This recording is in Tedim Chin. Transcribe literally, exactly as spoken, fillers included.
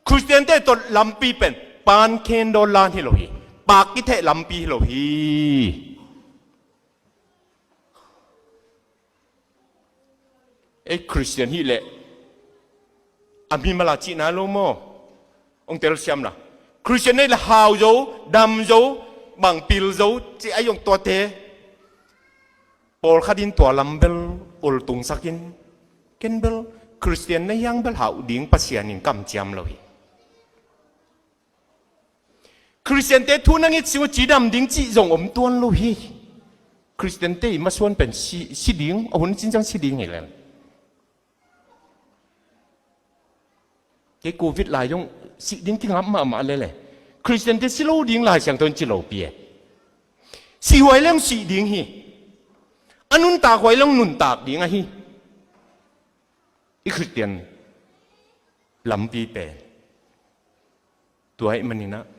Khristiante tawh lampi pen pan khen dawn lan hi lo hi. Paak kitheh lampi hi lo hi. Ei Khristian hih leh a mimal a cihna lo maw? Hong telsiam la. Khristian nei le hau zo, dam zo, bang pil zo ci a, ei hong tuate pawlkhat in tua lam bel ultungsak in, ken bel Khristian na hiang bel hau ding Pasian in kamciam lo hi. Khristiante thu na ngit sing uh cidam ding cih zong om tuan lo hi. Khristiante i masuan pen si, si ding, a hun cincang si ding hi lel. Kei Covid lai zong si ding kingap mahmah lele. Khristiante si lo ding Lai Siangtho in ci lo pi e. Si huai leng si ding hi. A nuntak huai leng nuntak ding ahi. I Khristian lampi pen tua ahih maninah